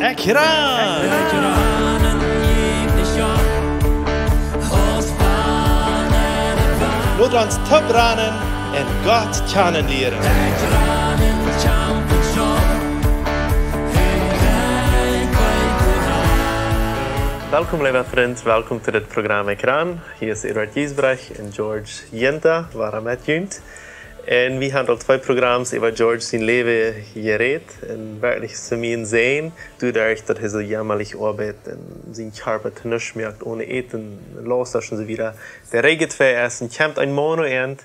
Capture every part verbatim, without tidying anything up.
Ekj ran! Lot ons toop ranen un Gott kjanen lieren. Welkom, leewa Frind, welkom to dit Programm Ekj ran. Hia es Eduard Giesbrecht un George Jinta, wada met junt. Un wie haben aul twee Programms äwa George sien Läwen jerät. Un werkjlich es mie een Säajen, doaderch daut hee soo jämalich oabeit un sienen Kjarpa to nuscht moakt, one Äten, Laustasch un soo wieda. De Räajen twee es, un kjemt een Maun no an,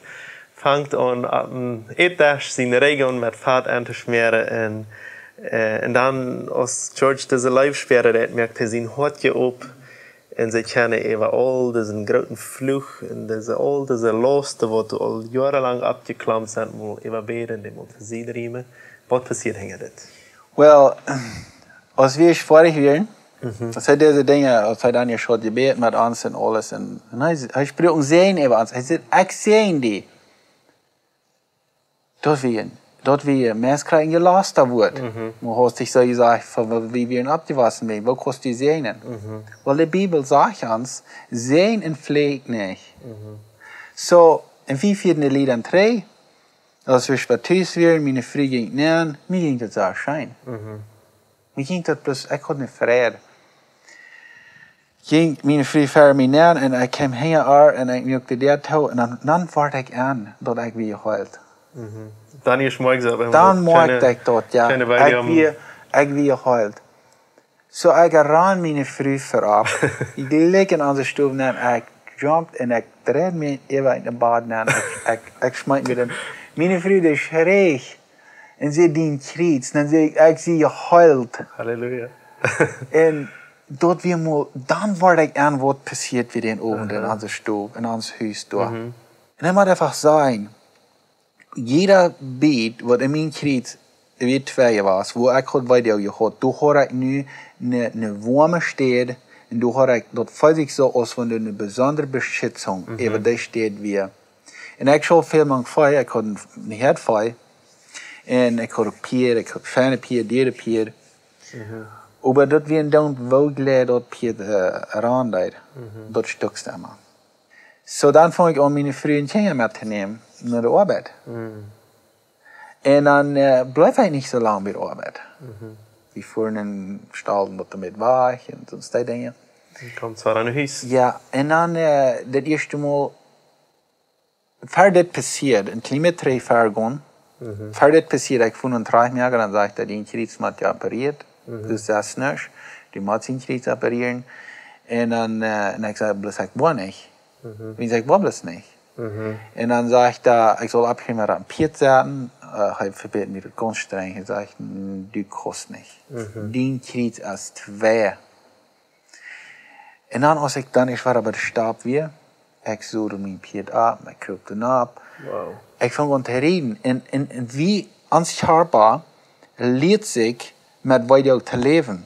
fangt aun opp een Ätdesch siene Räajen met Fat auntoschmäaren. Un, äh, un dan, aus George dise Leew spieren deed, moakt hee sien Hoat opp. Un see kjennen äwa aul disen grooten Fluch un dise, aul dise Lausten, waut doa aul joarenlang oppjeklommen sent, mol äwa bäden, dee mol to Sied riemen. Waut passieet hinja dit? Well, aus wie foadich wieren, Mhm. aus hee dise Dinja, aus hee dan hia haud jebät met ons un aules, un, un hee, hee sprakj een Säajen äwa ons. Hee säd: "Ekj säajen die." Daut wie, daut wie meist kjrieen jelast daut Wuat. Mhm. Mau hast du soo jesajcht, von woo wie wieren oppjewossen, woo kaust du säajnen? Mhm. Well, de Bibel sajcht ons, säajen un fluchen nich. Mhm. Soo, un wie fieeden de Lied trigj, aus wie späa tus wieren, miene Fru jinkj nenn, mie jinkj daut soo scheen. Mhm. Mie jinkj daut bloos, ekj haud eene Freid. Jinkj miene Fru ver mie nenn un ekj kjeem hinja äa un ekj muak de Däa too un dan, dan wort ekj en, daut ekj wia jeheelt. Mhm. Dan ieescht moakjt ekj daut, jo. Ekj wia, ekj wia jeheelt. Soo, ekj ran miene Fru verop. Ekj leep en onse Stow nenn, ekj jumped un ekj dreid mie äwa en de Bad nenn. Ekj, ekj, ekj schmeet mie dan. Miene Fru, dee schreech. Un see deed kjrieen. Dan säd ekj, ekj sie jeheelt. Halleluja. Un daut wia mol, dan wort ekj en, waut passieet wia dän Owent en Aha. onse Stow, en ons Hus doa. Mhm. Un ekj mott eefach sajen, jieda Bät, waut en mien Kjrieen wia twee wia, wua ekj haud Weedoag jehaut, doa haud ekj nu eene, eene woame Städ, un doa haud ekj, daut feeld sikj soo aus wan doa eene besondre Beschitzung Mhm. äwa dee Städ wia. Un ekj haud väl mank Vee, ekj haud eene Häad Vee, un ekj haud uk Pieed, ekj haud feine Pieed, diere Pieed. Mhm. Oba daut wia een Doont, woo jlikj daut Pieed, äh, ran deed, Mhm. daut stuck emma. Soo, dan funk ekj aun, miene Fru un Kjinja met to nämen no de Oabeit. Mhm. Un dan, äh, bleef ekj nich soo lang bie de Oabeit. Mhm. Wie fuaren en Staul, waut doa met wajch un soo dee Dinja. Dan kjemt see wada no Hus. Jo, un dan, äh, daut ieeschte Mol, ver dit passieed, een kjlien bät trigj ver gonen, Mhm. ver dit passieed, ekj funk een Trajchtmoaka, dan säd daut, dien Kjrieen mott jeoperieet. Mhm. Daut es nuscht. Du motst dien Kjrieen operieren. Un dan, äh, un ekj säd, bloos ekj woa nich. Mhm. Wie säd, ekj woa bloos nich. Mhm. Un dan säd hee, ekj saul oppschriewen, wua een Pieed setten. Äh, hee vebäd mie daut gaunz strenj. Hee säd, "Mm, du kaust nich. Mhm. Dien Kjrieen es twee." Un dan, aus ekj dan ieescht wada bie de Stap wia, ekj sodeld mien Pieed opp, ekj kroop doa nopp. Wow. Ekj funk aun to rieden. Un, un, un wie ons Kjarpa lieet sikj met Weedoag to läwen.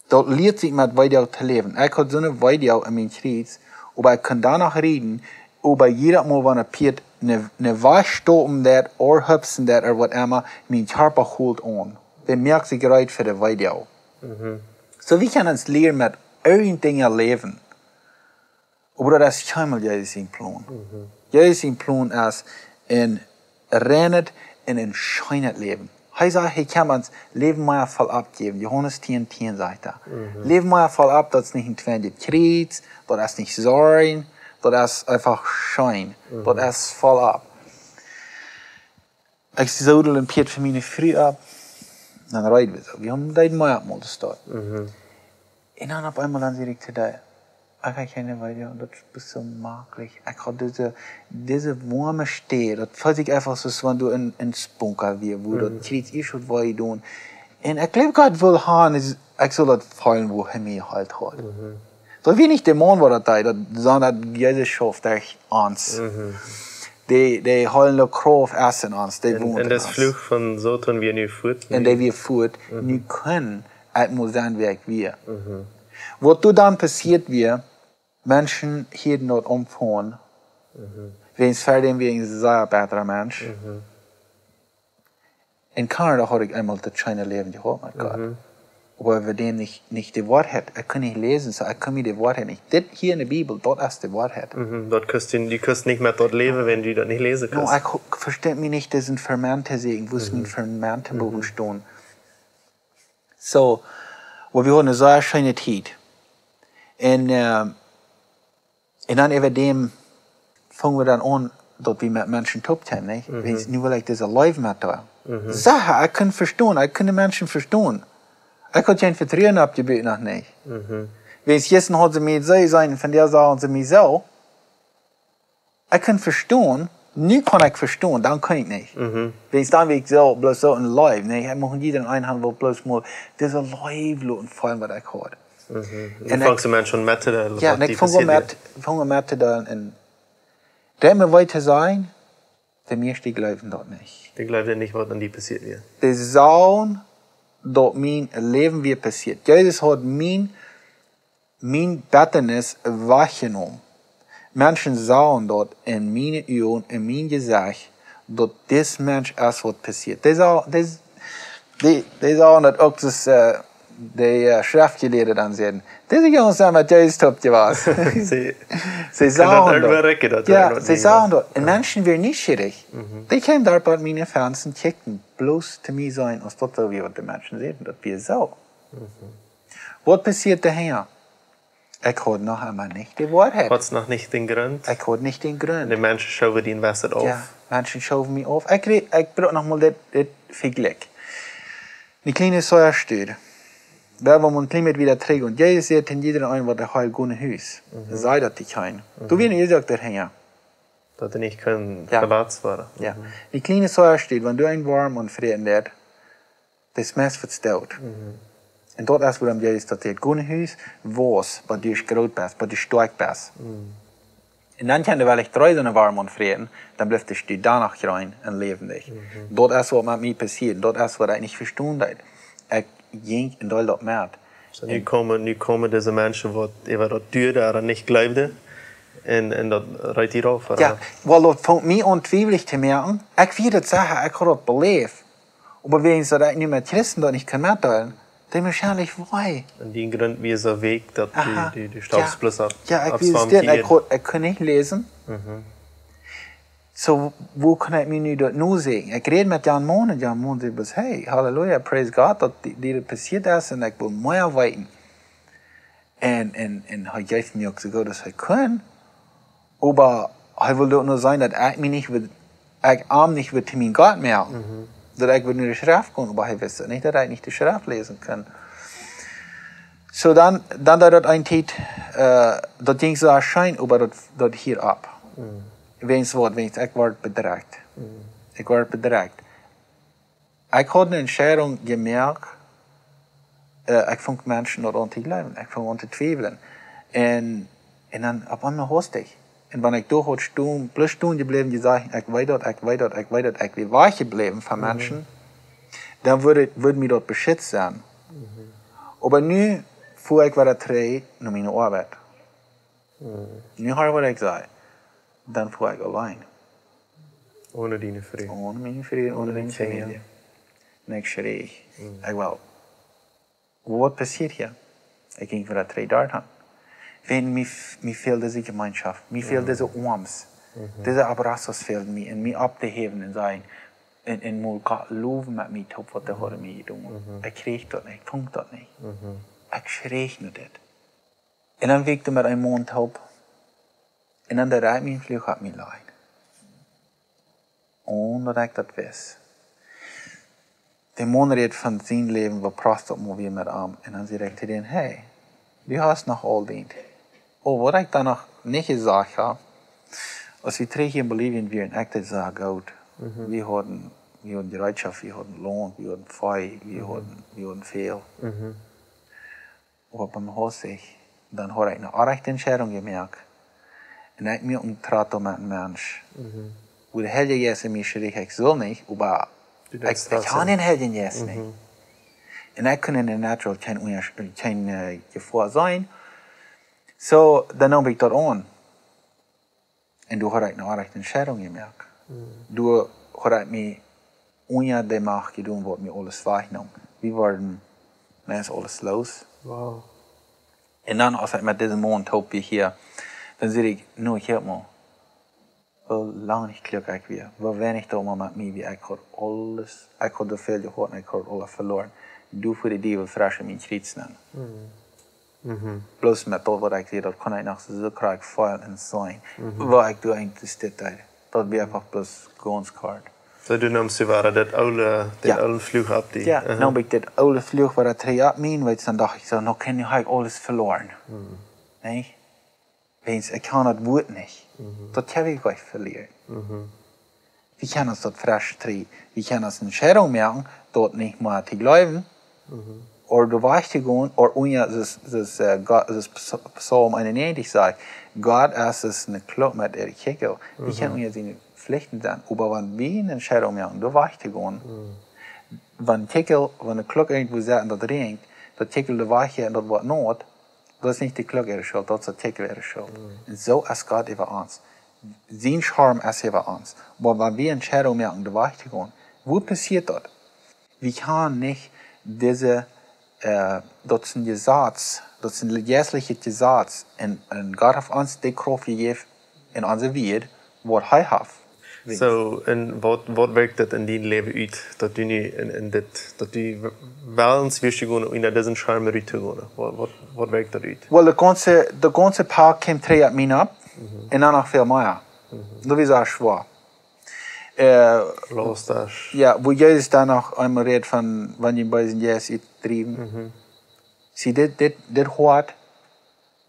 Daut lieet sikj met Weedoag to läwen. Ekj haud soone Weedoag en mien Kjrieen, oba ekj kunn doano rieden, oba jiedet Mol, wan een Pieed ne, ne Wajch stoppen deed, ooda hupsen deed, ooda waut emma, mien Kjarpa hilt aun. Dee moakt sikj reed fa de Weedoag. Mhm. Soo, wie kjennen ons lieren met irjent Dinja läwen. Oba daut es kjeenmol Jesus sien Plon. Mhm. Jesus sien Plon es een reinet un een scheenet Läwen. Hee sajcht, hee kaun ons Läwen mea vollop jäwen. Johanes tieen tieen sajcht daut. Mhm. Läwen mea vollop, daut es nich een twintich Kjrieen, daut es nich Sorjen, daut es eefach scheen. Mhm. Daut es vollop. Ekj sodeld een Pieed fa miene Fru opp. Dan reed wie soo. Wie haben daut mea opp mol de Staut. Mhm. Un dan opp eemol dan säd ekj to dee, ekj hab kjeene Weedoag, daut es soo maklich. Ekj haud dise, dise woame Städ, daut feeld sikj eefach soo aus wan du en, en Spunka wia, wua daut Mhm. Kjrieen ieescht waut wee deed. Un ekj jleew, Gott wull han, es, ekj saul daut feelen, wua hee mie jeheelt haud. Mhm. Daut wia nich de Maun, waut daut deed, daut, sonda Jesus schauft derch ons. Mhm. Dee, dee heelen de Krauft es en ons, dee Un, wont un en daut ons. Fluch von Soton wia nu fuat. Un dee wia fuat, Mhm. nu kunn ekj mol sennen, wäa ekj wia. Mhm. Waut doa dan passieet wia, Menschen hielden daut aum Fon, Mhm. wäajen ver däm wia ekj een sea bätra Mensch. Mhm. En Kanada haud ekj eemol daut scheene Läwen jehaut met Gott. Mhm. Oba wie dän nich, nich de Woarheit. Ekj kunn nich läsen, soo ekj kunn mie de Woarheit nich. Dit hia enne Bibel, daut es de Woarheit. Mhm, daut kunst du, du kunst nich met daut läwen, wan du daut nich läsen kunst. No, ekj hu-, vestonen mie nich, daut es een Ferment to sajen, woo es Mhm. een Ferment Mhm. bowen stonen. Soo, oba wie hauden eene sea scheene Tiet. Un, äh, un dan äwa däm fungen wie dan aun, daut wie met Menschen toop kjeemen, nich? Mhm. Wiels nu well ekj dise Leew met doa. Mhm. Sachen, ekj kunn vestonen, ekj kunn de Menschen vestonen. Ekj haud kjeen Vetruen oppjebut noch nich. Mhm. Wiels jistren hauden see mie soo jesajcht, von dee sagen see mie soo. Ekj kunn vestonen, nu kunn ekj vestonen, dan kunn ekj nich. Mhm. Wiels dan wia ekj soo, bloos soo een Leew, nich? Ekj mucht jieda eenen haben, woo bloos mol dise Leew loten feelen, waut ekj haud. Mhm. Un Du ekj fangst de Menschen met to deelen, jo, waut un ekj die fung aun passieet met, wia. Fung aun met to deelen. Un daut mie wia to sajen, de mieeschte jleewden daut nich. Dee jleewden nich, waut aun die passieet wia. Dee sagen, daut mien Läwen wia passieet. Jesus haud mien, mien Bettanis wajchjenomen. Menschen sagen daut en miene Uagen, en mien Jesecht, daut dis Mensch es waut passieet. Dee sa-, dee, dee, dee sagen daut uk, daut, äh, de, äh, Schreftjelieede dan säden: "Dise Junges sent met Jesus toop jewast." See, See kunnen daut sagen daut. Erwirken, daut Jo, erwirken see sagen daut. Un Jo. Menschen wieren nieschierich. Mhm. Dee kjeemen doa bie miene Fans un kjikjten bloos to mie seenen, aus daut soo wia, waut de Menschen säden, daut wia soo. Mhm. Waut passieet doa hinja? Ekj haud noch emma nich de Woarheit. Haudst noch nich dän Grunt? Ekj haud nich dän Grunt. De Menschen schowen die een bät auf? Jo, Menschen schowen mie auf. Ekj re-, ekj bruck noch mol dit, dit Vejlikj. Een kjliene Soo-Jeschicht. Wie woaren een kjlien bät wieda trigj. Un Jesus säd to jieda eenen, waut hee haud, "Go no Hus." Mhm. Saj daut to kjeenen. Mhm. Doa wia een Uasoak doahinja. Daut hee nich kunn Jo. Veletzt woaren. Jo. Mhm. Een kjliene Soo-Jeschicht, wan du een Worm aunfräten deist, daut es meist waut doot. Mhm. Un daut es wuarom Jesus daut sajcht: "Go no Hus, wauss, bat du groot best, bat du stoakj best." Mhm. Un dan kaun hee veleicht dree soone Worm aunfräten, dan blift hee doa noch jrein un läwendig. Mhm. Daut es waut met mie passieed. Daut es waut ekj nich vestonen deed. Ekj jinkj un deeld daut met. Soo, nu Un komen, nu komen dise Menschen, waut äwa daut Dua doa nich jleewden, un, un daut rät die auf, Jo, ooda? Well, daut funk mie aun twiewelich to moaken. Ekj wia daut secha, ekj haud daut beläft. Oba wäajen daut ekj nu met Christen daut nich kunn metdeelen, dee wahrscheinlich wee. Un dän Grunt wia soo weakj, daut du, Aha. du, du Jo. Staubs bloos auf, Jo, ekj auf wia Swam stil, ekj tieren. Haud, ekj kunn nich läsen. Mhm. Soo, woo kunn ekj mie nu daut nu sajen? Ekj räd met Jan Moon un Jan Moon säd bloos: "Hey, Halleluja, praise God, daut die, die daut passieet es un ekj well mea weeten." Un, un, un hee jeef mie uk soo goot aus hee kunn. Oba hee wull uk nich seenen, daut ekj mie nich wudd, ekj am nich wudd to mien Gott moaken. Mhm. Daut ekj wudd no de Schreft gonen, oba hee wist nich, daut ekj nich de Schreft läsen kunn. Soo dan, dan deed daut eene Tiet, äh, daut jinkj soo scheen, oba daut, daut hilt opp. Mhm. Wäajen waut, wäajen ekj wort bedreit. Mhm. Ekj wort bedreit. Ekj haud eene Entscheidunk jemoakt, äh, ekj funk Menschen daut aun to jleewen. Ekj funk aun to twiewlen. Un, un dan opp eemol haustich. Un wan ekj doa haud stonen, bloos stonen jebläwen, jesajcht: "Ekj weet daut, ekj weet daut, ekj weet daut," ekj wia wajchjebläwen von Mhm. Menschen, dan wudd, wudd mie daut beschizt sennen. Mhm. Oba nu foa ekj wada trigj no miene Oabeit. Mhm. Nu hia waut ekj saj, dan foa ekj auleen. Onen diene Fru. Onen miene Fru, onen miene Kjinja. Famielje. Un ekj schreach. Mhm. Ekj well, waut passieet hia? Ekj jinkj wada trigj doahan. Wiels mie, mie fäld dise Jemeenschoft, mie fäld Mhm. dise Oarms, Mhm. dise abrazos fälden mie, un mie opptohäwen un sennen, un, un mol Gott lowen met mie toop, waut hee Mhm. haud mie jedonen. Mhm. Ekj kjrieech daut nich, ekj funk daut nich. Mhm. Ekj schreach no dit. Un dan wia ekj doa met een Maun toop. Un dan deed hee mie een Fluch opp mie lajen. Onen daut ekj daut wist. De Maun räd von sien Läwen, woo prachtig daut mol wia met am. Un dan säd ekj to dän: "Hey, du hast noch aul dien." Oh, waut ekj dan noch nich jesajcht haud, aus wie trigj hia en Bolivien wieren, ekj deed sea goot. Mhm. Wie hauden, wie hauden Jereetschoft, wie hauden Launt, wie hauden Vee, wie Mhm. hauden, wie hauden väl. Mhm. Oba biem Haus sikj, dan haud ekj eene orrajchte Entscheidunk jemoakt. Un ekj mie een Trato met een Mensch. Mhm. Woo de Heilje Jeist en mie schreach, ekj sull nich, oba Du deist ekj, ekj haud trotzdem. Dän Heiljen Jeist nich. Mhm. Un ekj kunn en de natural kjeen Unjasch-, kjeen, äh, Jefoa seenen. Soo, dan neem ekj daut aun. Un doa haud ekj eene orrajchte Entscheidunk jemoakt. Mhm. Doa haud ekj mie unja de Macht jedonen, waut mie aules wajchneem. Wie wieren Dan es aules loos. Wow. Un dan, aus ekj met disen Maun toop wia hia, dan säd ekj: "Nu, hia mau, woo lang nich jlekjlich ekj wia, woo weinich daut mau met mie wia, ekj haud aules, ekj haud soo väl jehaut un ekj haud aules veloaren. Du fa de Diewel fresch en mien Kjriets nenn." Mhm. Bloos met daut, waut ekj säd, daut kunn ekj noch soo krakjt feelen un seenen. Mhm. Waut ekj doa eejentlich dit deed, daut wia eefach bloos gaunz kort. Soo, du neemst die wada daut oole, daut Ja. oole Fluch opp die. Ja, Aha. neem ekj daut oole Fluch wada trigj opp mie, wiels dan docht ekj soo: "Nu kaun ekj, hab ekj aules veloaren." Mhm. Nä? Wiels ekj kaun daut Wuat nich. Mhm. Daut hab ekj nich velieren. Mhm. Wie kjennen ons daut fresch trigj. Wie kjennen ons eene Entscheidunk moaken, daut nich mea to jleewen, Mhm. ooda doa wajch to gonen, ooda unja, soo aus, soo aus, äh, Gott, soo aus Ps-, Psalm eenunnäajentich sajcht: "Gott es aus eene Klock met äare Kjikjel." Wie Mhm. kjennen unja siene Pflichten sennen. Oba wan wie eene Entscheidunk moaken, doa wajch to gonen, Mhm. wan Kjikjel, wan eene Klock irjentwua sett un daut räajent, daut Kjikjel doa wajch jeit un daut woat naut, daut es nich de Klock äare Schult, daut es daut Kjikjel äare Schult. Mhm. Un soo es Gott äwa ons. Sien Schirm es äwa ons. Oba wan wie eene Entscheidunk moaken, doa wajch to gonen, woo passieet daut? Wie kjennen nich dise, äh, daut es een Jesaz, daut es een jeistlichet Jesaz. Un, un Gott haft ons de Krauft jejäft en onse Welt, waut hee haft. Soo, un waut, waut wirkjt daut en dien Läwen ut, daut du nu en, en dit, daut du w-, wellens wist gonen, unja disen Schirm rut to gonen? Waut, waut, waut wirkjt daut ut? Well, de gaunze, de gaunze Poak kjeem trigj opp mie opp, Mhm. un dan noch väl mea. Mhm. Daut wia sea schwoa. Äh, Loos daut. Jo, woo Jesus dan noch eemol rät von, wan dee een beesen Jeist utdriewen. Mhm. See, dit, dit, dit Hoat,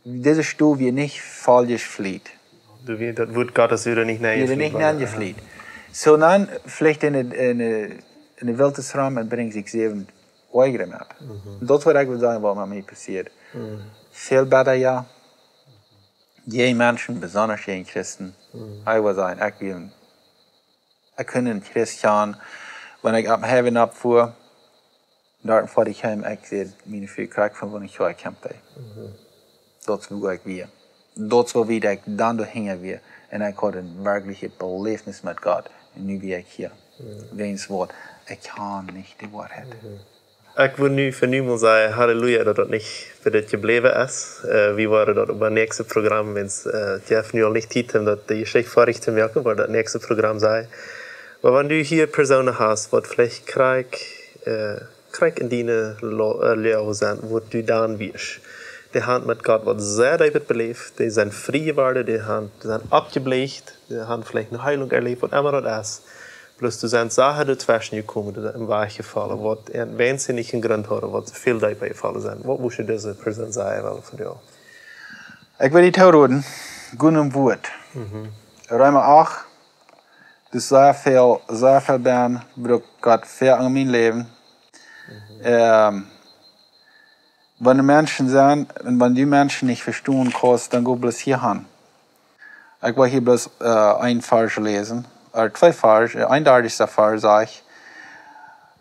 dise Stow wia nich voll jefliet. Du, wia daut Wuat Gottes wia nich Wia nich nenjefliet. Soo dan flecht en de, en de, en de Welt rom un brinjt sikj säwen Oajre met. Mhm. Daut es waut ekj well sajen, waut met mie passieet. Mhm. Väl bäta, jo. Jäajen Menschen, besonda jäajen Christen. Mhm. Ekj well sajen, ekj wia een, ekj kunn een Christ sennen, wan ekj opp Highway nopp fua, doa ver ekj kjeem, ekj säd: "Miene Fru, kjikj, von wua ekj häa kjeem." Mhm. Daut es woo ekj wia. Daut es woo wiet ekj dan doahinja wia. Un ekj haud een werkjlichet Beläwnis met Gott. Un nu wia ekj hia. Mhm. Wäajen waut? Ekj kaun nich de Woarheit. Mhm. Ekj well nu fa nu mol sajen, Halleluja, daut daut nich bie dit jebläwen es. Äh, wie woaren daut opp daut näakjste Program, wiels, äh, dee haft nu aul nich Tiet, om daut, de Jeschicht foadich to moaken, woat daut näakjste Program sennen. Oba wan du hia Persoonen hast, waut veleicht krakjt, äh, krakjt en diene Lo-, äh, Loag sent, waut du dan wieescht. Dee haben met Gott waut sea deepet beläft, dee sent frie jeworden, dee haben, dee sent oppjebleicht, dee haben veleicht eene Heilung erläft, waut emma daut es. Bloos doa sent Sachen doatweschen jekomen, dee sent em Wajch jefollen, waut en, wan see nich een Grunt hauden, waut see väl deepa jefollen sent. Waut wurscht du dise Persoon sajen wellen fa die? Ekj well die tooroden, goot em Wuat. Mhm. Reema acht, daut es sea väl, sea väl dan, brukt Gott väl en mien Läwen. Mhm. Ähm, wan de Menschen sent, un wan du Menschen nich vestonen kaust, dan go bloos hia han. Ekj well hia bloos, äh, een Varsch läsen, ooda twee Varsch, äh, een dartichsta Varsch sajcht: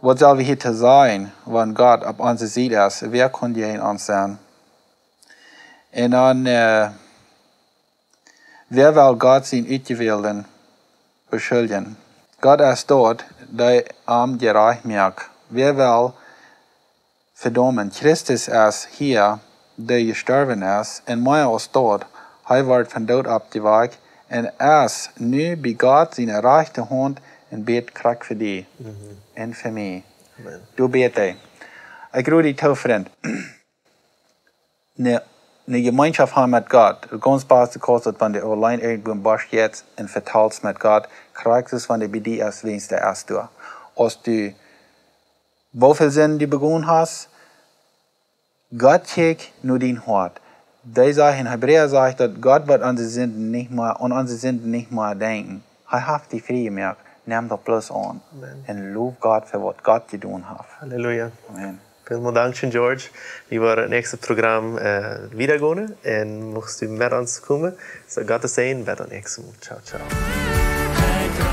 "Waut sell wie hia to sajen, wan Gott opp onse Sied es? Wäa kaun jäajen ons sennen? Un dan, äh, wäa well Gott siene Utjewälde beschuldjen? Gott es daut, dee am jerajcht moakt. Wäa well vedaumen? Christus es hia, dee jestorwen es, un mea aus daut, hee wort vom Doot oppjewakjt un es nu bie Gott siene rajchte Haunt un bät krakjt fa die Mhm. un fa mie." Amen. Doa bät hee. Ekj rod die too, Frint. Eene, eene Jemeenschoft haben met Gott. Daut gaunz baste kaust daut, wan du auleen irjentwua em Busch jeist un vetalst met Gott, krakjt soo aus wan hee bie die es, wäajen hee es doa. Aus du, woo väl Sinden du begonen hast, Gott kjikjt no dien Hoat. Dee sajcht en Hebräa, sajcht daut Gott woat aun de Sinden nich mea, aun onse Sinden nich mea denkjen. Hee haft die frie jemoakt. Nem daut bloos aun. Amen. Un low Gott fa waut Gott jedonen haft. Halleluja. Amen. Välmol dankscheen, George. Wie woaren daut näakjste Program, äh, wieda gonen. Un muchst du met ons komen. Soo, Gott säajen, bat daut näakjste Mol. Ciao, ciao.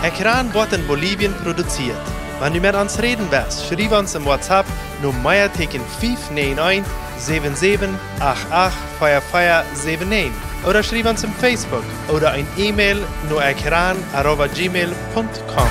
Ekran woat en Bolivien produziert. Wan du met ons räden west, schriew ons em WhatsApp no Meatieekjen fief näajen eent, säwen säwen, acht acht, vea vea säwen näajen. Ooda schriew ons em Facebook ooda een E-Mail no ekran arroba gmail punkt com.